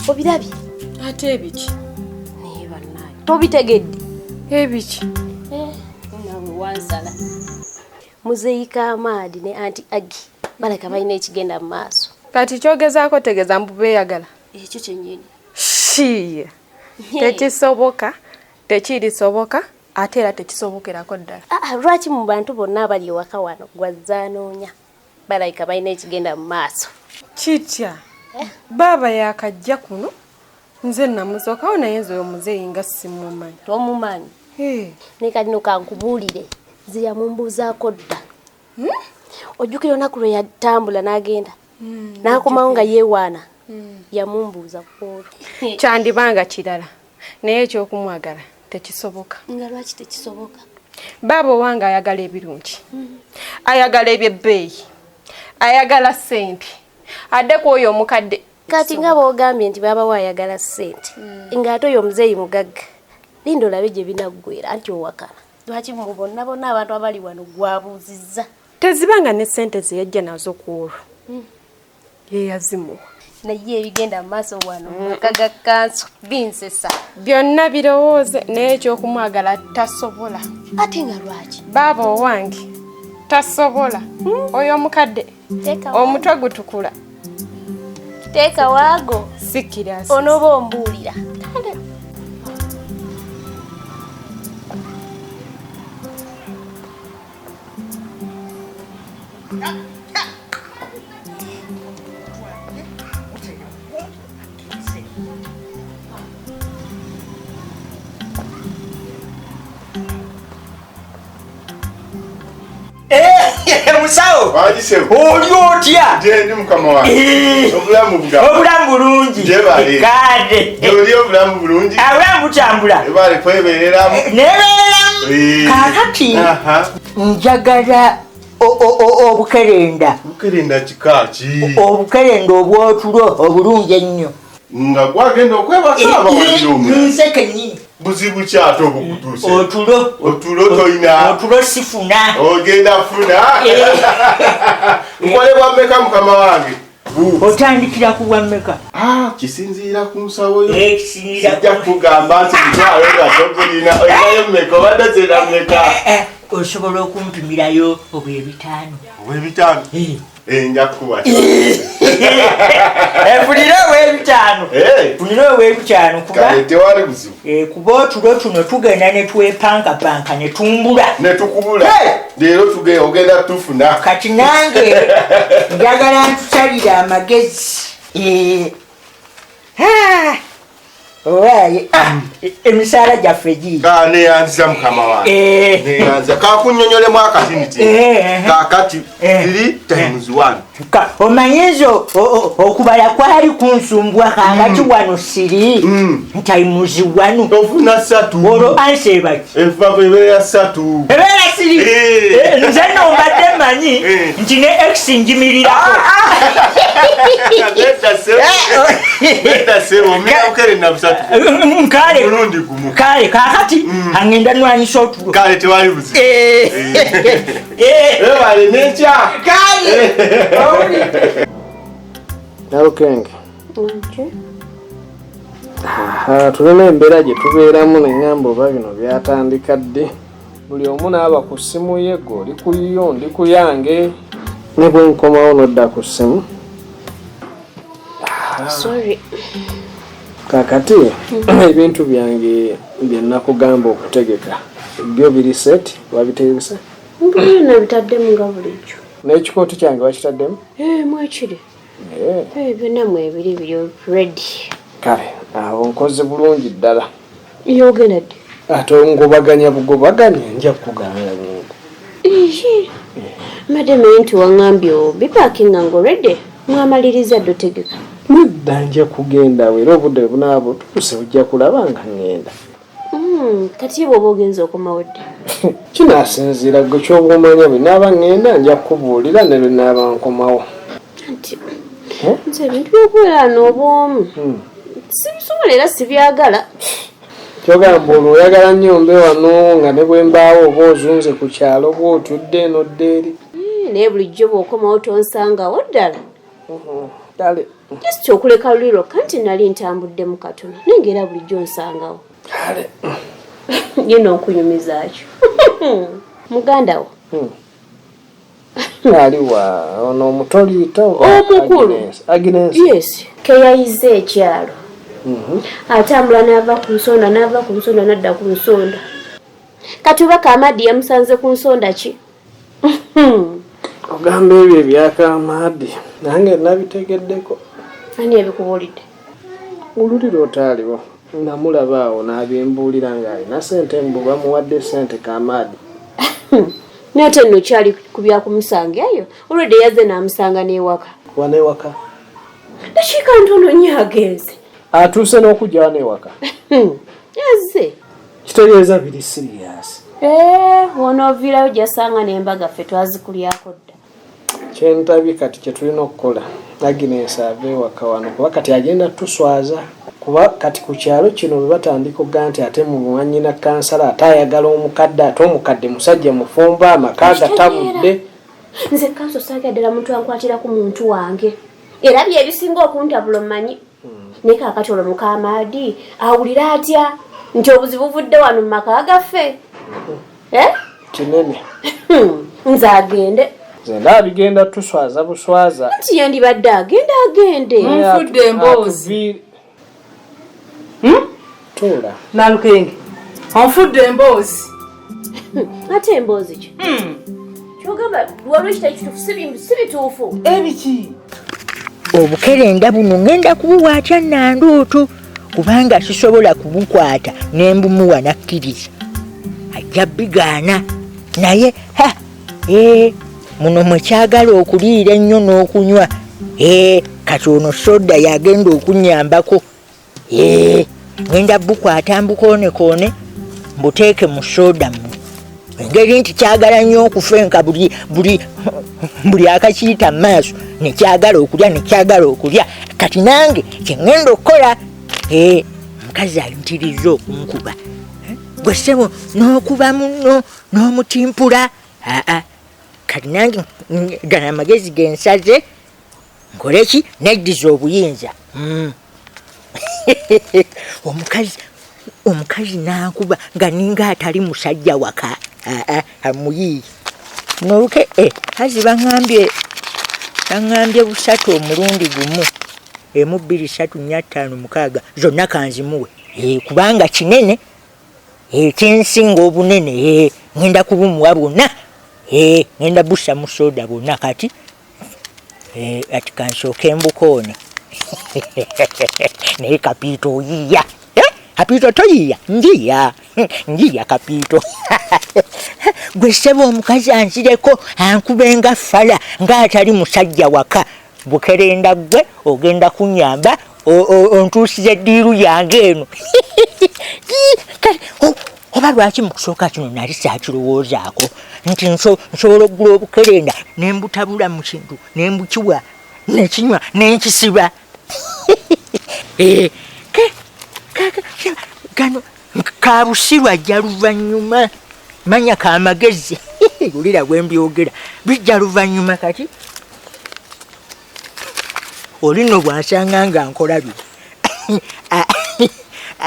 Obirabye? Ate ebiki? Naye bannange tobitegedde. Ebiki? Eh, nawe wansala. Muzeeyi Kamaadi ne Anti Aggie balabika balina ekigenda mu maaso. Kati kyogezaako tegeeza mbu beeyagala? Ekyo kyennyini. Shiiya. Tekisoboka, tekirisoboka ate era tekisobokerako ddala. Ah, ah, lwaki mu bantu bonna abali ewaka wano gwazze anoonya? Balabika balina ekigenda mu maaso. Kitya? Eh? Baaba yakajja kuno nze namusookawo naye nze oyo muzeeyi nga simumanyi. Tomumanyi? Naye kati no kankubuulire, nze yamumbuuzaako dda. Hmm? Ojjukira olunaku lwe yatambula n'agenda n'akomawo nga yeewaana? Yamumbuuza ku olwo. Kyandibanga kirala naye ekyokumwagala tekisoboka. Nga lwaki tekisoboka? Baaba owange ayagala ebirungi, ayagala ebyebbeeyi, ayagala ssente, adde ku oyo omukadde. Kati nga bw'ogambye nti baaba we ayagala ssente, ng'ate oyo omuzeeyi mugagga, linda olabe gye binaggwera anti owakana. Lwaki mu bonna bonna abantu abali wano gwabuuzizza? Tezibanga ne ssente ze yajja nazo ku olwo ye yazimuwa. Naye ebigenda mu maaso wano mu maka ga kanso binsesa. Byonna birowooze naye ekyokumwagala tasobola. Ate nga lwaki? Baaba owange tasobola. Oyo omukadde omutwe gutukula. Teeka waago. Sikkiriza. Onooba ombuulira. Kale. Musawo, oli otya? Ndi mukama wange. Obulamu bwa obulamu bulungi. Kale. Oli obulamu bulungi. Obulamu butambula. Ebale kwebereramu. Nebereramu. Kakati njagala obukerenda. Obukerenda kika ki? Obukerenda obw'otulo obulungi ennyo. Nga gwagenda okwebasa abawagira omulala. Nze kennyini. Buzibu ki ate obukutuuse? Otulo. Otulo toyina. Otulo sifuna. Ogenda funa. Nkole bwa mmeka mukama wange? Otandikira ku bwa mmeka? Kisinziira ku nsawo yo. Sijja kugamba nti mutwalo nga togulina. Olinayo mmeka? Obadde zena mmeka? Osobola okumpimirayo obw'ebitaano. Obw'ebitaano? Nja kukuwa. Funira obw'ebitaano. Funira obw'ebitaano kuba. Kale tewali buzibu. Kuba otulo tuno tugenda ne twepankapanka ne tumbula. Ne tukubula. Leero ogenda tufuna. Kati nange njagala ntusalire amagezi. Owaye, emisaala gyaffe giri. Neyanziza mukama wange. Neyanziza. Kakunnyonnyolemu akatiniti. Kaakati 3 times 1. Omanyi okubala kwali kunsumbwa kakati wano siri times 1. Ofuna 3. Olwo ansa ebaki? Eva ebeera 3. Ebeera siri. Nze nno mbadde mmanyi nti ne X njimirirako. Nedda ssebo, omira bukerenda busatu. Kale. Mulundi gumu. Kale kakati angenda nwanyisa otulo. Kale tewali buzibu. Webale n'enkya. Kale. Nalukenge. Tulina embeera gye tubeeramu ne ŋŋamba oba bino byatandika ddi. Buli omu n'aba ku ssimu ye, gwe oli ku yiyo, ndi ku yange. Ne bwe nkomawo n'odda ku ssimu. Sorry. Kaakati ebintu byange bye nakugamba okutegeka byo biri set, wabitegese? Mbulira nabitaddemu nga bulijjo. N'ekikooti kyange wakitaddemu? Mwekiri. Byonna mwebiri biri ready. Kale, awo nkoze bulungi ddala. Yogenda ddi? Ate ngobaganya bugobaganya nja kukugamba ngenda. Mbadde mmanyi nti waŋŋambye obipakinga nga already mwamaliriza dda otegeka. Nedda nja kugenda awo era obudde bwe bunaaba butuuse ojja kulaba nga ŋŋenda. Kati bw'oba ogenze okomawo ddi? Kinaasinziira ggwe ky'oba omanya bwe naaba ŋŋenda nja kukubuulira ne lwe naaba nkomawo. Anti nze ebintu by'okubeera n'obwomu sibisobola era sibyagala. Kyogamba olwo oyagala nnyo mbe wano nga ne bwe mbaawo oba ozunze ku kyalo bw'otudde eno dda eri. Naye bulijjo bw'okomawo tonsangawo ddala. Kale. Just okuleka luli lwokka nti nali ntambuddemu katono naye ng'era bulijjo nsangawo. Kale. Ye n'okunyumizaakyo. Muganda wo. Aliwa ono omutoliito Omukulu. Agnes. Yes. Keyayize ekyalo. Atambula n'ava ku nsonda n'ava ku nsonda n'adda ku nsonda. Kati oba Kamadi yamusanze ku nsonda ki? Ogamba ebyo ebyakamadi nange nabitegeddeko. Ani yabikubuulidde? Oluli lwotaaliwo namulaba awo n'abimbuulira ng'alina ssente mbu bamuwadde ssente Kamadi. Naye ate nno kyali ku byakumusanga eyo olwedde yazze n'amusanga n'ewaka. Wano ewaka? Dakiika ntono nnyo agenze. Atuuse n'okujja wano ewaka? Yazze. Kitegeeza biri siriyasi. Wonooviirayo gy'asanga n'embaga ffe twazikulyako dda. Kyentabye kati kye tulina okukola Agnes ave ewaka wano kuba kati agenda tuswaza kuba kati ku kyalo kino bwe batandika okugaa nti ate mu mwannyina kansala ate ayagala omukadde ate omukadde musajja mufumbo amaka agatabudde. Nze kanso saagala ddala muntu ankwatira ku muntu wange era bye bisinga okuntabula omanyi. Naye kaakati olwo Mukamaadi awulira atya nti obuzibu buvudde wano mu maka gaffe? Kinene. Nze agende. Nze ndaba bigenda tuswaza buswaza. Nti yandibadde agende agende. Nfudde emboozi. Tuula. Nalukenge. Onfudde emboozi. Ate emboozi ki? Kyogamba waliwo ekitali kituufu si bituufu. Ebiki? Obukerenda buno ngenda kubuwa atya Nanduutu kubanga sisobola kubukwata ne mbumuwa nakkiriza. Ajja bigaana naye ha muno mwe kyagala okuliira ennyo n'okunywa. Kati ono soda yagenda okunnyambako. Ngenda bukwata mbukoonekoone mbuteeke mu soda muno. Engeri nti kyagala nnyo okufenka buli akakiyita mu maaso ne kyagala okulya ne kyagala okulya. Kati nange kye ŋŋenda okukola omukazi ayintirizza okunkuba. Gwe ssebo n'okuba munno n'omutimpula. Aa kati nange gano amagezi ge nsaze nkole ki? Neddiza obuyinza. Omukazi n'ankuba nga ninga atali musajja waka. Aa amuyiiye. Noluke kazi baŋŋambye busatu omulundi gumu. 1 2 3 4 5 6 zonna kanzimuwe. Kubanga kinene kinsinga obunene ngenda kubumuwa bwonna. Ngenda bussa mu soda bwonna kati. Ati kansooke mbukoone. Naye Kapiito oyiiya. Kapiito toyiiya? Njiya. Njiya Kapiito. Gwe ssebo omukazi anzireko ankube nga ffala ng'atali musajja waka. Bukerenda ggwe ogenda kunnyamba ontuusize eddiiru yange eno. Oba lwaki mu kusooka kino nali saakirowoozaako nti nsobola okugula obukerenda ne mbutabula mu kintu ne mbukiwa ne kinywa ne nkisiba. Gano kabusiru ajja luvannyuma manya kamagezi. Wulira bwe mbyogera bijja luvannyuma. Kati oli nno bw'asanga nga nkola bino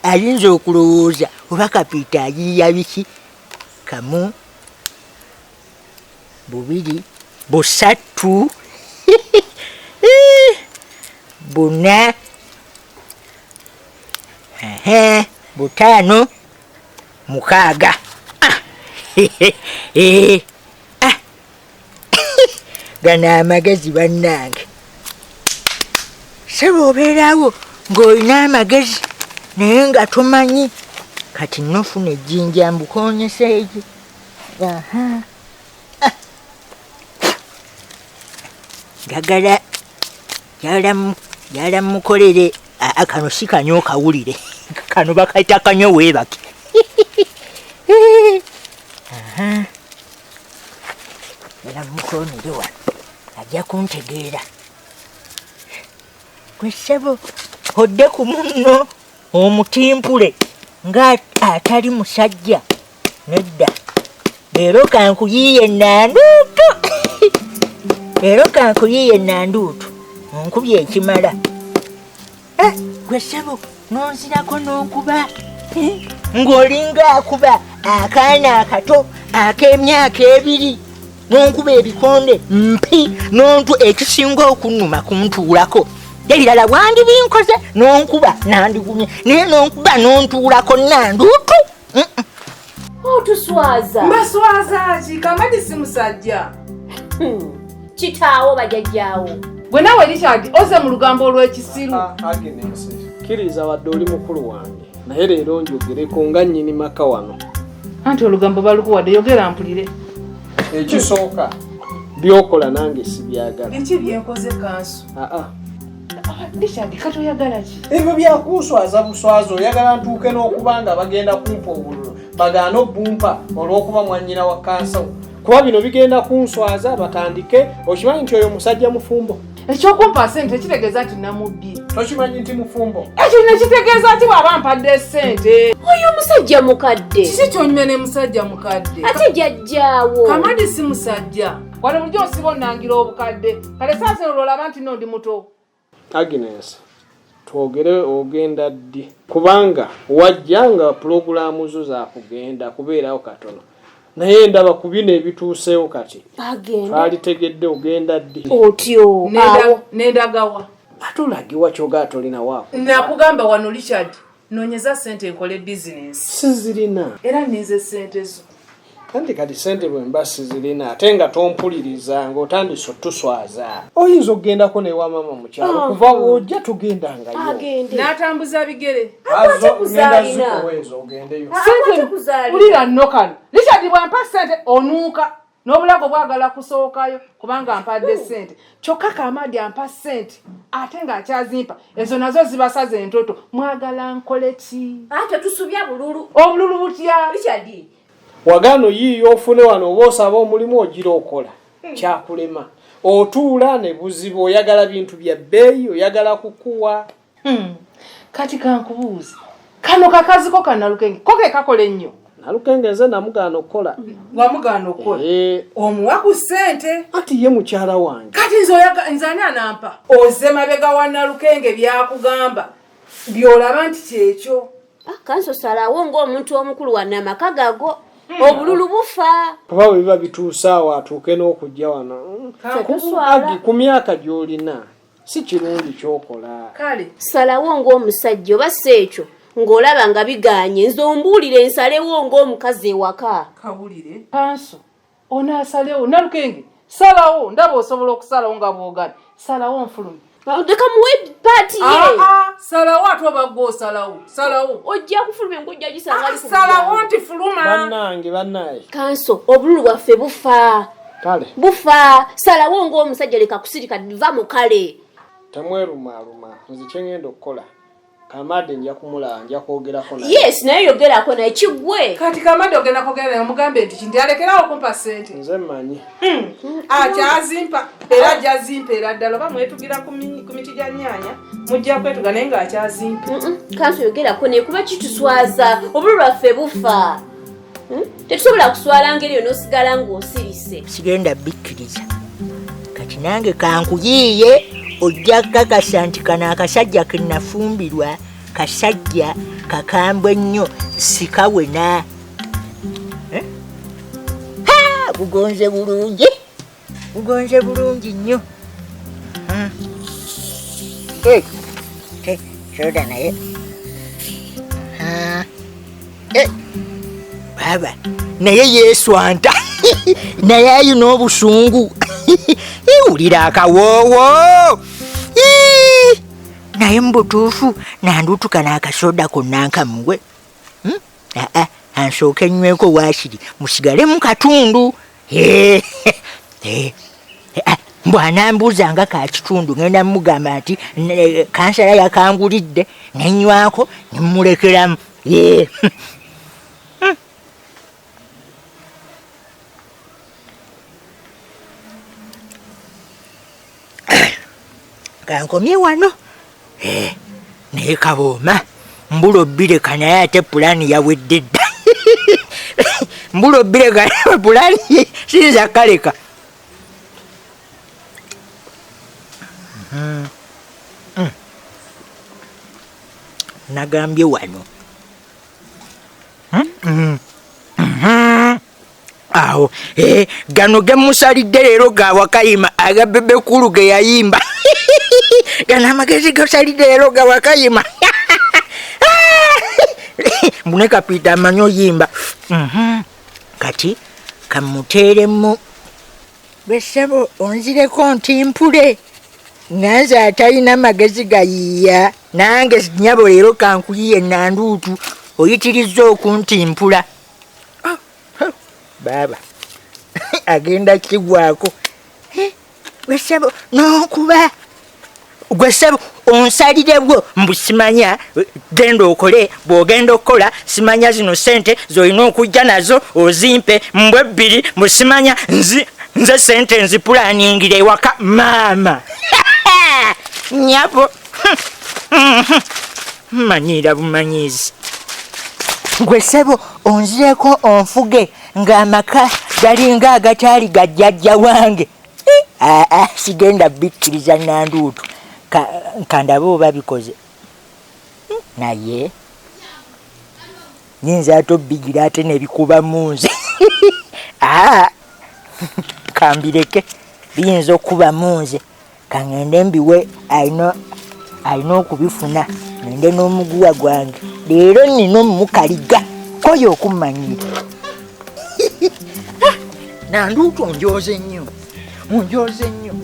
ayinza okulowooza oba Kapiito ayiiya biki. 1 2 3 4 5 6. Gano amagezi bannange. Ssebo obeerawo ng'olina amagezi naye nga tomanyi. Kati nofuna ejjinja mbukoonyesa egi. Njagala mukolere. Kano si kanywa okawulire. Kano bakayita kanywa weebake. Njagala mukoonere wano ajja kuntegeera. Gwe ssebo odde ku munno omutimpule nga atali musajja. Nedda. Leero kankuyiiye Nanduutu. Leero kankuyiiye Nanduutu. Onkubye ekimala. Gwe ssebo n'onzirako n'onkuba ng'olinga akuba akaana akato ak'emyaka 2 n'onkuba ebikonde mpi n'ontu ekisinga okunnuma kuntuulako. Ebirala wandibinkoze n'onkuba nandigumye naye n'onkuba n'ontuulako nanduutu. Otuswaza. Mbaswaza ki? Kamadi si musajja. Kitaawo bajjajjaawo. Gwe naawe Richard oze mu lugambo olw'ekisiru. Agnes, kkiriza wadde oli mukulu wange naye leero njogereko nga nnyini maka wano. Anti olugambo balukuwadde, yogera mpulire. Ekisooka by'okola nange sibyagala. Biki byenkoze kansu? Richard, kati oyagala ki? Ebyo byakunswaza buswaza, oyagala ntuuke n'okuba nga bagenda kumpa obululu bagaana obbumpa olw'okuba mwannyina wa kansawo. Kuba bino bigenda kunswaza batandike. Okimanyi nti oyo musajja mufumbo? Ekyokumpa ssente kitegeeza nti namubbye. Tokimanyi nti mufumbo? Ekyo ne kitegeeza nti bw'aba mpadde ssente. Oyo musajja mukadde. Kiki ky'onyumya ne musajja mukadde? Ate jjajjaawo. Kamadi si musajja. Wano bulijjo nsiba onnangira obukadde. Kale saasero olwolaba nti nno ndi muto. Agnes, twogere ogenda ddi? Kubanga wajja nga pulogulaamu zo za kugenda kubeerawo katono. Naye ndaba ku bino ebituuseewo kati. Twalitegedde ogenda ddi? Otyo. Nendagawa. Ate olagiwa ky'ogaa tolina waako. Nakugamba wano Richard, noonyeza ssente nkole bizinensi. Sizirina. Era nninze ssente zo. Anti kati ssente bwe mba sizirina ate nga tompuliriza ng'otandise otuswaza. Oyinza okugendako n'ewa maama mu kyalo kuva ojja tugendangayo. N'atambuza bigere. Ngenda zikuwa ezo ogendeyo. Ssente wulira nno kano. Richard bw'ampa ssente onuuka n'obulago bwagala kusookayo kubanga ampadde ssente. Kyokka Kamadi ampa ssente ate ng'akyazimpa ezo nazo zibasaza entoto. Mwagala nkole ki? Ate tusubya bululu. Obululu butya? Richard. Wagaano yiiyo ofune wano oba osaba omulimu ogira okola kyakulema. Otuula ne buzibu, oyagala bintu bya bbeeyi, oyagala kukuwa. Kati kankubuuze, kano kakaziko ka Nalukenge ko ke kakola ennyo? Nalukenge nze namugaana okukola. Wamugaana okukola? Omuwa ku ssente? Anti ye mukyala wange. Kati nze ani anampa? Ozze mabega wa Nalukenge byakugamba by'olaba nti kyekyo. Kanso salawo ng'omuntu omukulu wa namaka gago. Obululu bufa. Kuba bwe biba bituuse awo atuuke n'okujja wano. Agi ku myaka gy'olina si kirungi ky'okola. Kale. Salawo ng'omusajja oba si ekyo ng'olaba nga bigaanye nze ombuulire nsalewo ng'omukazi ewaka. Kawulire. Kanso onaasalewo. Nalukenge salawo, ndaba osobola okusalawo nga bw'ogala. Salawo nfulumye. Leka muwe paati ye. Salawo ate oba gwe osalawo. Salawo. Ojja kufulumya ng'ojja gisanga ali ku Salawo nti fuluma. Bannange bannaye. Kanso obululu bwaffe bufa. Kale. Bufa. Salawo ng'omusajja leka kusirika va mu kale. Temwerumaaluma nze kye ngenda okukola. Kamadi nja kumulaba, nja kwogerako naye. Yes, naye yogerako naye kigwe. Kati Kamadi ogenda kwogera naye omugambe nti kinti alekerawo okumpa ssente. Nze mmanyi. Akyazimpa era ajazimpa era ddala oba mwetugira ku miti gya nnyaanya mujja kwetuga naye ng'akyazimpa. Kanso yogerako naye kuba kituswaza obululu lwaffe bufa. Tetusobola kuswala ngeri yo n'osigala ng'osirise. Sigenda bikkiriza. Kati nange kankuyiiye ojja kakasa nti kano akasajja ke nafumbirwa kasajja kakambwe nnyo sikawena. Ha! Bugonze bulungi. Bugonze bulungi nnyo. Soda naye. Baba, naye yeeswanta. Naye ayina obusungu. Wulira akawoowo. Naye mu butuufu nanduutuka n'akasoda konna nkamuwe. Ansooke nnyweko waakiri musigale mu katundu. Bw'anambuuza nga ka kitundu ngenda mugamba nti kansala yakangulidde ne nnywako ne mmulekeramu. Kankomye wano. Naye kabooma mbula obbireka naye ate pulaani yawedde dda. Mbula obbireka pulaani siyinza kaleka. Nagambye wano. Awo gano gemusalidde leero ga Wakayima aga Bebe Cool ge yayimba. Gano amagezi gosalidde leero ga Wakayima. Mbune Kapiita amanyi oyimba. Kati kamuteeremu bwessebo onzireko nti mpule nga nze atalina magezi gayiiya nange nnyabo leero kankuyiye Nandutu oyitirizza okuntimpula. Baaba agenda kigwako. Gwessebo n'okuba gwessebo onsalire bwo mbu simanya genda okole bw'ogenda okukola simanya zino ssente z'olina okujja nazo ozimpe mbw ebbiri mbu simanya nze ssente nzipulaningira ewaka maama. Nnyabo mmanyiira bumanyiizi. Gwessebo onzireko onfuge ng'amaka galinga agataali ga jjajja wange. Sigenda bikkiriza Nandutu. Kandabe oba bikoze. Naye nyinza ate obbigira ate nebikuba mu nze. Kambireke biyinza okuba mu nze. Kangende mbiwe alina okubifuna ngende n'omuguwa gwange. Leero nnina omukaliga koyo okummanyira. Nandutu onjooze nnyo. Onjooze nnyo.